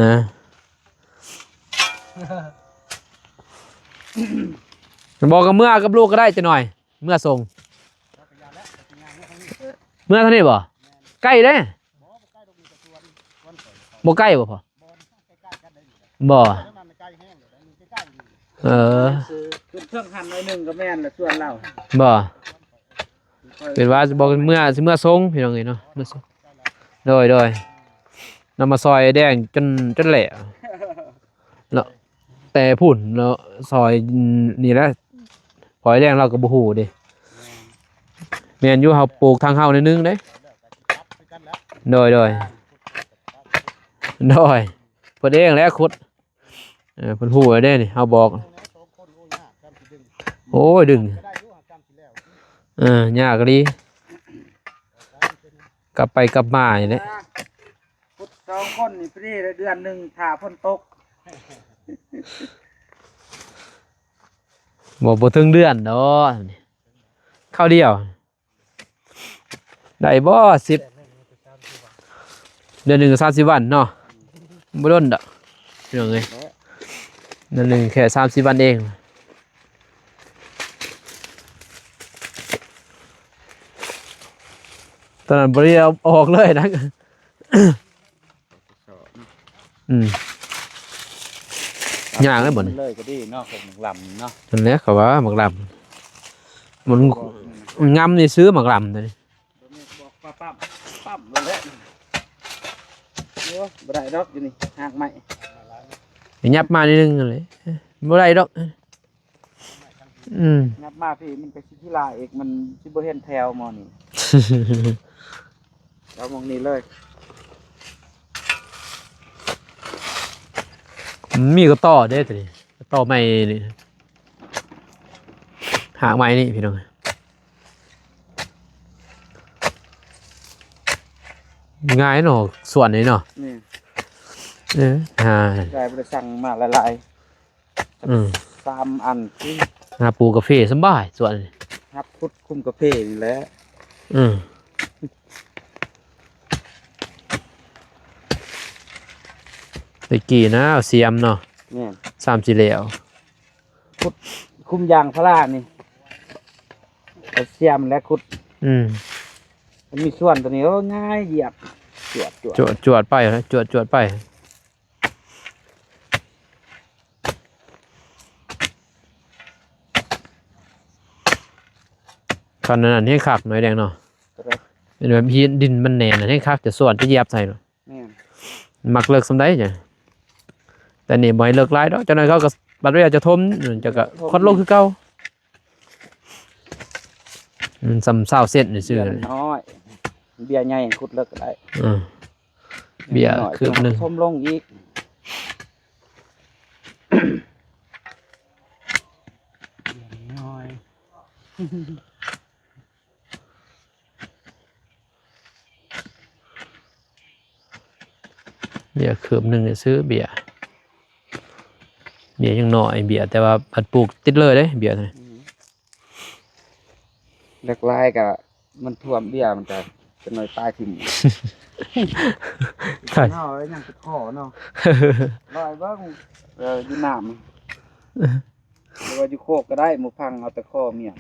ີ ບອກກໍເມືອກັບລູກກໍໄດ້ຈັກໜ່ອຍ ເມືອສົ່ງ ເມືອທາງນີ້ບໍ່? ໃກ້ເດ້ ບໍ່ໃກ້ບໍ່ພໍ? ບໍ່ ເອີ ຂຶ້ນເທິງຫັ້ນໜ້ອຍໜຶ່ງກໍແມ່ນລະສວນລາວ ບໍ່ ເປັນວ່າຊິບໍ່ເມືອ ຊິເມືອສົ່ງພີ່ນ້ອງເອີຍເນາະ ເມືອສົ່ງ ໂດຍ ໂດຍ ນຳມາຊ່ອຍແດງຈົນ ຈົນແລ້ວເນາະ ແຕ່ພຸ້ນເນາະ ຊ່ອຍ ອືມ ນີ້ແຫຼະ ພອຍແດງລາວກໍບໍ່ຮູ້ເດ້ ແມ່ນຢູ່ ເຮົາປູກທາງເຮົາໜ້ອຍໜຶ່ງເດ້ ໂດຍ ໂດຍ ໂດຍ ເພິ່ນເອງແຫຼະຂຸດ ເອີ ເພິ່ນຮູ້ແລ້ວເດ້ນີ້ ເຮົາບອກ ໂອ້ຍ ດຶງ ເອີ ຍາກອີ່ຫຼີ ກັບໄປກັບມານີ້ແຫຼະ ຂຸດສອງຄົນນີ້ພໍດີເດືອນໜຶ່ງຖ້າຝົນຕົກ ບໍ່ ບໍ່ເຖິງເດືອນດອກ ຄາວດຽວ ໄດ້ບໍ່ ສິບ ເດືອນໜຶ່ງສາມສິບວັນເນາະ ບໍ່ດົນດອກ ພີ່ນ້ອງເອີຍ ເດືອນໜຶ່ງແຄ່ສາມສິບວັນເອງ ຕອນນັ້ນບໍ່ໄດ້ເອົາອອກເລີຍນະ ອືມ ຍ່າງແລ້ວບັດນີ້ ເລີຍກໍດີເນາະ ຂອງໝາກລຳເນາະ ນັ້ນແຫຼະເຂົາວ່າໝາກລຳ ມັນ ມັນງາມນີ້ຊື້ໝາກລຳຕົວນີ້ ບອກວ່າປ້ຳ ປ້ຳໂລດແຫຼະ ໂອ້ ບໍ່ໄດ້ດອກຢູ່ນີ້ ຮາກໄມ້ ຫຍັບມາໜ້ອຍໜຶ່ງນັ້ນແຫຼະ ບໍ່ໄດ້ດອກ ອືມ ຫຍັບມາພີ້ມັນກໍຊິກິລາອີກ ມັນຊິບໍ່ເຫັນແຖວໝໍນີ້ ເອົາໝ່ອງນີ້ເລີຍ ມີກໍຕໍ່ເດ້ຕົວນີ້ ກໍຕໍ່ໄມ້ນີ້ ຫາກໄມ້ນີ້ພີ່ນ້ອງ ງ່າຍເນາະ ສວນນີ້ເນາະ ນີ້ ເອີ ຫາ ໄດ້ບໍ່ໄດ້ສັ່ງມາຫຼາຍໆ ອືມ ສາມອັນ ສີ່ ຫາປູກກາເຟສຳບາຍສວນນີ້ ຮັບຂຸດຄຸມກາເຟນີ້ແຫຼະ. ເອີ ແຕ່ກີ້ນະ ເອົາສຽມເນາະ. ແມ່ນ ສາມສີ່ແລ້ວ ຂຸດຄຸມຢາງພາລານີ້ ເອົາສຽມແລະຂຸດ. ອືມ ມັນມີສວນຕົວນີ້ ໂອ້ ງ່າຍ ຢຽບ ຈວດໆ ຈວດໆໄປ ຈວດໆໄປ. ຄັນອັນນັ້ນແຮງຄັກໜ້ອຍແດງເນາະ ໂຕໃດ? ເປັນແບບຫີນ ດິນມັນແໜ້ນ ແຮງຄັກ ຈະສວນ ຈະຢຽບໃສ່ໂລດ. ແມ່ນ ມັກເລິກສ່ຳໃດຈ້ະ? ແຕ່ນີ້ບໍ່ໃຫ້ເລິກຫຼາຍດອກ ຈັກໜ້ອຍເຂົາກໍບັດເວລາຈະຖົມ ເຈົ້າກໍ ຖົມ ຄວັດລົງຄືເກົ່າ. ມັນສ່ຳຊາວເຊັນຊື່ໆ ເບ້ຍນ້ອຍ ເບ້ຍໃຫຍ່ຂຸດເລິກກໍໄດ້. ເອີ ເບ້ຍຄືບໜຶ່ງ ສົມລົງອີກ ເບ້ຍນ້ອຍ ເບ້ຍຄືບໜຶ່ງຊື່ ເບ້ຍ ເບ້ຍຍັງນ້ອຍ ເບ້ຍ ແຕ່ວ່າບັດປູກຕິດເລີຍເດ້ ເບ້ຍ. ອືມ ເລິກຫຼາຍກໍມັນຖ້ວມເບ້ຍ ມັນກໍຈັກໜ້ອຍຕາຍຖິ້ມ. ເຮົາຍັງໄປຂໍເນາະ ລອຍເບິ່ງ ເອີ ຢູ່ນ້ຳ ຫຼືວ່າຢູ່ໂຄກກໍໄດ້ ໝູ່ພັງເອົາແຕ່ຂໍມຽນ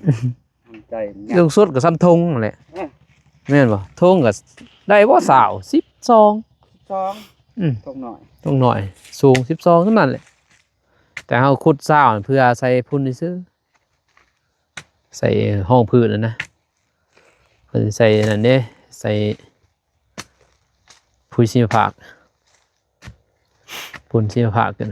ໃຈ ສູງສຸດກໍສ່ຳທົ່ງນັ້ນແຫຼະ. ເອີ ແມ່ນບໍ່? ທົ່ງກໍໄດ້ບໍ່ ຊາວ ສິບສອງ ສິບສອງ. ອືມ ທົ່ງນ້ອຍ ທົ່ງນ້ອຍ ສູງສິບສອງສ່ຳນັ້ນແຫຼະ. ແຕ່ເຮົາຂຸດຊາວເພື່ອໃສ່ພຸ້ນຊື່ ໃສ່ຮອງພື້ນຫັ້ນນະ ເພິ່ນໃສ່ນັ້ນເດ້ ໃສ່ຝຸ່ນຊີວະພາກ ຝຸ່ນຊີວະພາກກັນ.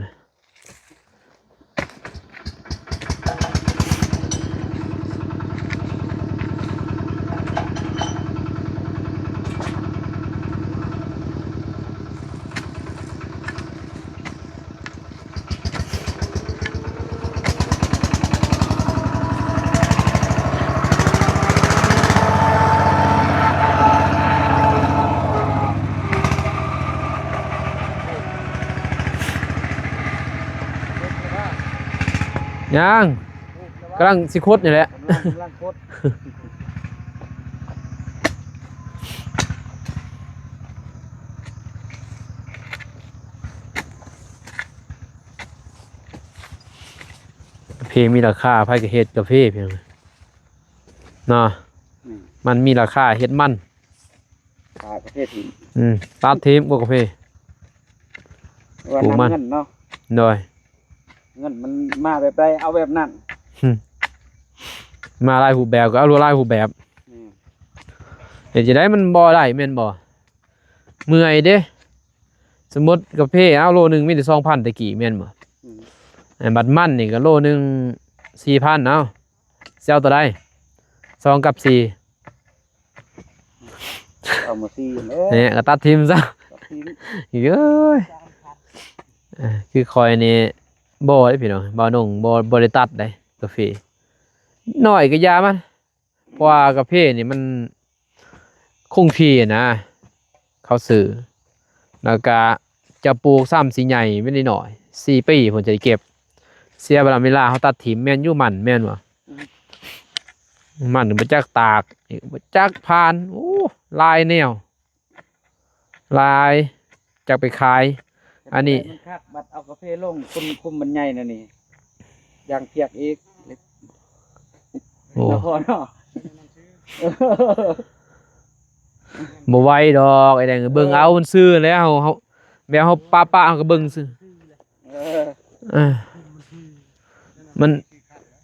ຍັງ ກຳລັງຊິຂຸດນີ້ແຫຼະ ກຳລັງ ກຳລັງຂຸດ. ກາເຟມີລາຄາ ໃຜກໍເຮັດກາເຟພຽງເນາະ. ອືມ ມັນມີລາຄາ ເຮັດມັນ ຂາຍກາເຟຖິ້ມ. ອືມ ຕັດຖິ້ມ ກາເຟ ວ່າ ປູກມັນ ນຳເງິນເນາະ. ໂດຍ ເງິນມັນມາແບບໃດເອົາແບບນັ້ນ. ມາຫຼາຍຮູບແບບກໍເອົາຫຼາຍຮູບແບບ. ອືມ ເຮັດຈັ່ງໃດມັນບໍ່ໄດ້ແມ່ນບໍ່? ເມື່ອຍເດ້. ສົມມຸດກາເຟເອົາໂລໜຶ່ງມີແຕ່ສອງພັນແຕ່ກີ້ແມ່ນບໍ່? ອືມ ບັດມັນນີ້ກໍໂລໜຶ່ງສີ່ພັນ ເອົາ ຊິເອົາຕົວໃດ? ສອງກັບສີ່ ເອົາມາສີ່ແຫຼະ ນີ້ກໍຕັດຖິ້ມຊະ ຕັດຖິ້ມ. ເອີຍ ເອີ ຄືຂ້ອຍນີ້ບໍ່ເດ້ພີ່ນ້ອງ ບ່າວນົງບໍ່ ບໍ່ໄດ້ຕັດເດ້ກາເຟ ນ້ອຍກໍຢ່າມັນ. ເພາະວ່າກາເຟນີ້ມັນຄົງທີ່ນະ ເຂົາຊື້ ແລ້ວກະຈະປູກຊ້ຳຊິໃຫຍ່ໄປໜ້ອຍໆ ສີ່ປີພຸ້ນຈະໄດ້ເກັບ. ເສຍເວລາ ເວລາເຮົາຕັດຖິ້ມ ແມ່ນຢູ່ມັນແມ່ນບໍ່? ອືມ ມັນບໍ່ຈັກຕາກ ບໍ່ຈັກຜ່ານ ໂອ້ ຫຼາຍແນວ. ຫຼາຍ ຈັກໄປຂາຍ. ອັນນີ້ມັນຄັກ ບັດເອົາກາເຟລົງ ຄຸນຄຸມມັນໃຫຍ່ແນວນີ້ ຢ່າງພຽກອີກ. ໂອ້ ນະຄອນເນາະ ບໍ່ໄຫວດອກ ໄອ້ແດງ. ເອີ ເບິ່ງເອົາ ມັນຊື່ແລ້ວ ເຮົາ ເຮົາ ແບບເຮົາປະໆ ເຮົາກໍເບິ່ງຊື່. ເອີ ເອີ ມັນ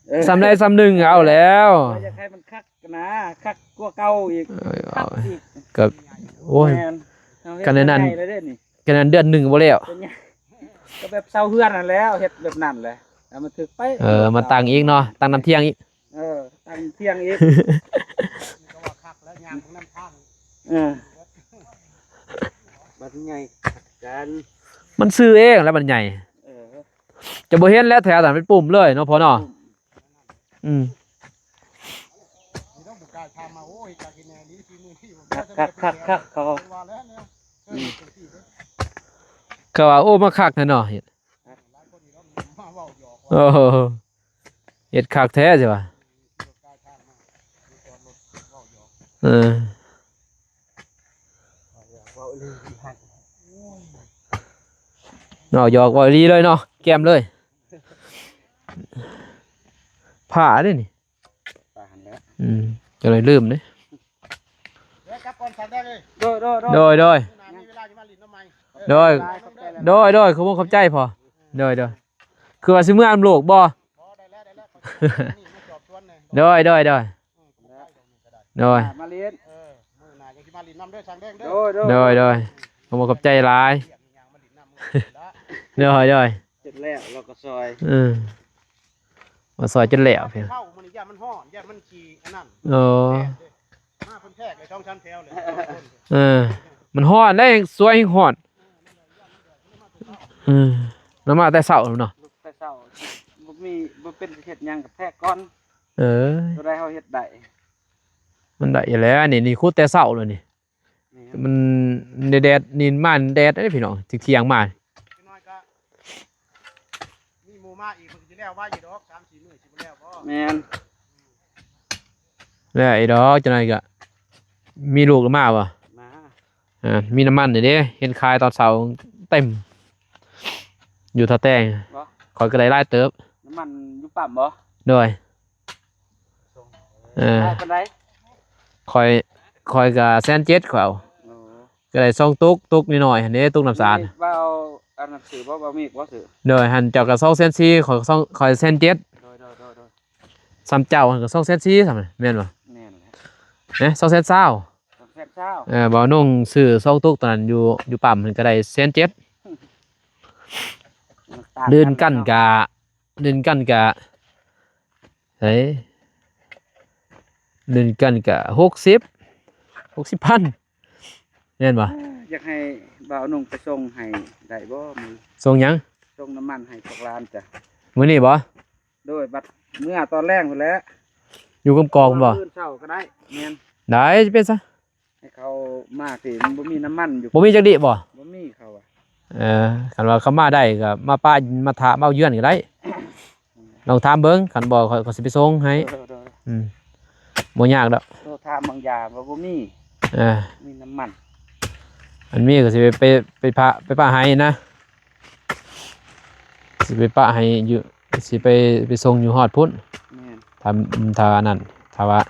ເອີ ສ່ຳໃດສ່ຳໜຶ່ງເອົາແລ້ວ ຂ້ອຍຢາກໃຫ້ມັນຄັກນະ ຄັກກວ່າເກົ່າອີກ. ເອີ ເອົາ ຄັກອີກ ກໍ ໂອ້ຍ ແມ່ນ ຄັນແນວນັ້ນ ໃຫຍ່ແລ້ວເດ້ນີ້ ຂະໜາດເດືອນໜຶ່ງບໍ່ແລ້ວ ເປັນຫຍັງ ກໍແບບເຊົາເຮືອນຫັ້ນແຫຼະ ເຮັດແບບນັ້ນແຫຼະ ເອົາມາຖືກໄປ. ເອີ ມາຕັ້ງອີກເນາະ ຕັ້ງນ້ຳທ່ຽງອີກ. ເອີ ຕັ້ງທ່ຽງອີກ ກໍວ່າຄັກແລ້ວ ຍ່າງນຳທາງ. ເອີ ບັດໃຫຍ່ກັນ ມັນຊື່ເອງແລ້ວບັດໃຫຍ່. ເອີ ຈະບໍ່ເຫັນແລ້ວ ແຖວນັ້ນເປັນປຸ່ມເລີຍເນາະພໍ່ເນາະ. ອືມ ຄັກໆໆໆ ເຂົາ ອືມ ເຂົາວ່າ ໂອ້ ມາຄັກແທ້ເນາະ ເຮັດ ໂອ້ ເຮັດຄັກແທ້ຊິວ່າ. ເອີ ເວົ້າຫຍອກເວົ້າອີ່ຫຼີເລີຍເນາະ ແກ້ມເລີຍ. ຜ້າເດ້ນີ້ ອືມ ຈະໄດ້ລືມເດ້. ໂດຍ ໂດຍ ໂດຍ ໂດຍ ໂດຍ ຂໍຂອບໃຈຫຼາຍ ໂດຍ ໂດຍ ໂດຍ ຂອບໃຈພໍ່ ໂດຍ ໂດຍ. ຄືວ່າຊິເມືອນຳລູກບໍ່? ໂດຍ ໂດຍ ໂດຍ ໂດຍ ມາຫຼິ້ນ ເອີ ມື້ໜ້າຍັງຊິມາຫຼິ້ນນຳເດີ ຊ່າງແດງເດີ ໂດຍ ໂດຍ ໂດຍ ຂອບໃຈຫຼາຍ ໂດຍ ໂດຍ ເສັດແລ້ວເຮົາກໍຊ່ອຍ ເອີ ມາຊ່ອຍຈົນແລ້ວ ເຂົ້າມື້ນີ້ຢ້ານມັນຮ້ອນ ຢ້ານມັນຂີ້ອັນນັ້ນ ໂອ້ ມາເພິ່ນແທກເລີຍ ສອງສາມແຖວເລີຍ ເອີ ມັນຮ້ອນເດ້ ສວຍແຮງຮ້ອນ ເອີ ລາວມາແຕ່ເຊົ້າເນາະ ແຕ່ເຊົ້າ ບໍ່ມີ ບໍ່ເປັນເຮັດຫຍັງກໍແທກກ່ອນ ເອີ ຕົວໃດເຮົາເຮັດໄດ້ ມັນໄດ້ຢູ່ແລ້ວ ນີ້ ນີ້ຂຸດແຕ່ເຊົ້າແລ້ວນີ້ ແມ່ນ ມັນແດດໆ ນີ້ມາແດດເດ້ພີ່ນ້ອງ ທ່ຽງໆ ມາ ຈັກໜ້ອຍກໍມີໝູ່ມາອີກ ມັນກໍຊິແລ້ວໄວຢູ່ດອກ ສາມສີ່ມື້ຊິບໍ່ແລ້ວບໍ່? ແມ່ນ ແລ້ວອີກດອກ ຈັກໜ້ອຍກໍມີລູກມາບໍ່? ມາ ເອີ ມີນ້ຳມັນເດ້ ເຫັນຂາຍຕອນເຊົ້າເຕັມ ຢູ່ທ່າແຕງ ບໍ່? ຂ້ອຍກໍໄດ້ຫຼາຍເຕີບ ນ້ຳມັນຢູ່ປ້ຳບໍ່? ໂດຍ ເອີ ປານໃດ? ຂ້ອຍ ຂ້ອຍກໍແສນເຈັດ ຂ້ອຍເອົາ ໂອ້ ກໍໄດ້ສອງຕຸກ ຕຸກນ້ອຍໆຫັ້ນເດ້ ຕຸກນ້ຳສານ ເວົ້າອັນນັ້ນຊື່ບໍ່? ເວົ້າມີກບໍ່ຊື່? ໂດຍ ຫັ້ນເຈົ້າກໍສອງແສນສີ່ ຂ້ອຍກໍສອງ ຂ້ອຍແສນເຈັດ ໂດຍ ໂດຍ ໂດຍ ໂດຍ ສ່ຳເຈົ້າຫັ້ນກໍສອງແສນສີ່ ສ່ຳນັ້ນແມ່ນບໍ່? ແມ່ນແຫຼະ ເອີ ສອງແສນຊາວ ສອງແສນຊາວ ເອີ ບ່າວນຸ່ງຊື້ສອງຕຸກຕອນນັ້ນຢູ່ ຢູ່ປ້ຳຫັ້ນກໍໄດ້ແສນເຈັດ ຕື່ມກັນກະ ຕື່ມກັນກະ ເອີ ຕື່ມກັນກະຫົກສິບ ຫົກສິບພັນ ແມ່ນບໍ່? ຢາກໃຫ້ບ່າວນຸ່ງໄປສົ່ງໃຫ້ໄດ້ບໍ່ມື້? ສົ່ງຫຍັງ? ສົ່ງນ້ຳມັນໃຫ້ພວກຫຼານຈ້ະ ມື້ນີ້ບໍ່? ໂດຍ ບັດເມື່ອຕອນແລງພຸ້ນແຫຼະ ຢູ່ກຳກອງບໍ່? ມື້ເຊົ້າກໍໄດ້ ແມ່ນ ໄດ້ ເປັນຊະ ໃຫ້ເຂົາມາຊິ ມັນບໍ່ມີນ້ຳມັນຢູ່ ບໍ່ມີຈັກດິບໍ່? ບໍ່ມີ ເຂົາວ່າ ເອີ ຄັນວ່າເຂົາມາໄດ້ກໍມາປະ ມາຖ້າ ມາເຢືອນກໍໄດ້ ລອງຖາມເບິ່ງ ຄັນບໍ່ ຂ້ອຍ ຂ້ອຍຊິໄປສົ່ງໃຫ້ ໂດຍ ໂດຍ ໂດຍ ອືມ ບໍ່ຍາກດອກ ໂທຖາມບາງຢ່າງວ່າບໍ່ມີ ເອີ ມີນ້ຳມັນ ອັນມີກໍຊິໄປ ໄປ ໄປປະ ໄປປະໃຫ້ນະ ຊິໄປປະໃຫ້ຢູ່ ຊິໄປ ໄປສົ່ງຢູ່ຮອດພຸ້ນ ແມ່ນ ຖ້າ ຖ້າອັນນັ້ນ ຖ້າວ່າ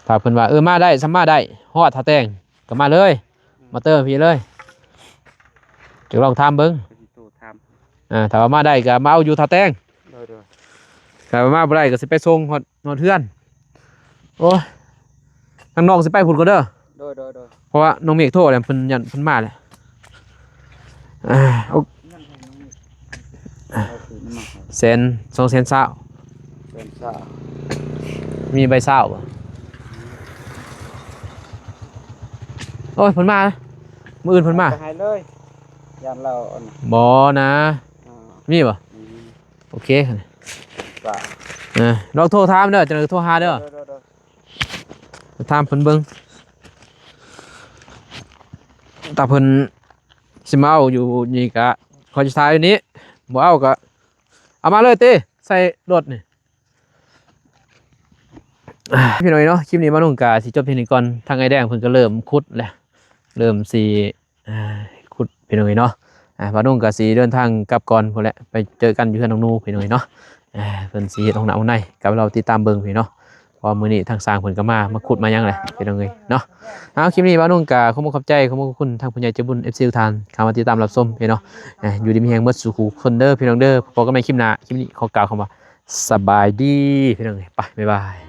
ຖ້າເພິ່ນວ່າ ເອີ ມາໄດ້ ສາມາດໄດ້ ຮອດທ່າແຕງກໍມາເລີຍ ອືມ ມາເຕີມພີ້ເລີຍ ຈະລອງຖາມເບິ່ງ ກໍຊິໂທຖາມ ອ່າ ຖ້າວ່າມາໄດ້ກໍມາເອົາຢູ່ທ່າແຕງ ໂດຍ ໂດຍ ຖ້າວ່າມາບໍ່ໄດ້ກໍຊິໄປສົ່ງຮອດ ຮອດເຮືອນ ໂອ້ຍ ທາງນ້ອງຊິໄປພຸ້ນກ່ອນເດີ ໂດຍ ໂດຍ ໂດຍ ເພາະວ່ານ້ອງເມກໂທແລ້ວ ເພິ່ນຢ້ານເພິ່ນມາແລ້ວ ອ່າ ໂອ ເງິນໃຫ້ນ້ອງເມກ ເອົາຄືນມາໃຫ້ ແສນ ສອງແສນຊາວ ແສນຊາວ ມີໃບຊາວບໍ່? ໂອ້ຍ ເພິ່ນມາ ມື້ອື່ນເພິ່ນມາ ເອົາໄປໃຫ້ເລີຍ ຢ້ານລາວອັນ ບໍ່ນະ ອ່າ ມີບໍ່? ອືມ ໂອເຄ ກໍ ເອີ ລອງໂທຖາມເດີ ຈັ່ງໃດໂທຫາເດີ ໂດຍ ໂດຍ ໂດຍ ຖາມເພິ່ນເບິ່ງ ຖ້າເພິ່ນຊິມາເອົາຢູ່ນີ້ກະ ຂ້ອຍຊິຖ້າຢູ່ນີ້ ບໍ່ເອົາກະເອົາມາເລີຍຕິ ໃສ່ລົດນີ້ ພີ່ນ້ອງເນາະ ຄລິບນີ້ບ່າວນຸ່ງກະຊິຈົບພຽງນີ້ກ່ອນ ທາງອ້າຍແດງເພິ່ນກະເລີ່ມຂຸດແລ້ວ ເລີ່ມຊິ ອ່າ ຂຸດພີ່ນ້ອງເອີຍເນາະ ອ່າ ບ່າວນຸ່ງກໍຊິເດີນທາງກັບກ່ອນພຸ້ນແຫຼະ ໄປເຈີກັນຢູ່ເຮືອນນ້ອງນູພີ່ນ້ອງເອີຍເນາະ ອ່າ ເພິ່ນຊິເຮັດຫ້ອງນ້ຳຫ້ອງໃນ ກໍລໍຕິດຕາມເບິ່ງພີ່ນ້ອງເນາະ ເພາະວ່າມື້ນີ້ທາງຊ່າງເພິ່ນກໍມາ ມາຂຸດມາຫຍັງແຫຼະພີ່ນ້ອງເອີຍເນາະ ເອົາ ຄລິບນີ້ບ່າວນຸ່ງກໍຂໍຂອບໃຈ ຂອບຄຸນທາງຜູ້ໃຫຍ່ໃຈບຸນ ເອັຟຊີ ທຸກທ່ານ ເຂົ້າມາຕິດຕາມຮັບຊົມພີ່ນ້ອງເນາະ ອ່າ ຢູ່ດີມີແຮງໝົດສູ່ຜູ້ຄົນເດີພີ່ນ້ອງເດີ ພົບກັນໃໝ່ຄລິບໜ້າ ຄລິບນີ້ຂໍກ່າວຄຳວ່າ ສະບາຍດີພີ່ນ້ອງເອີຍ ໄປ ບາຍບາຍ.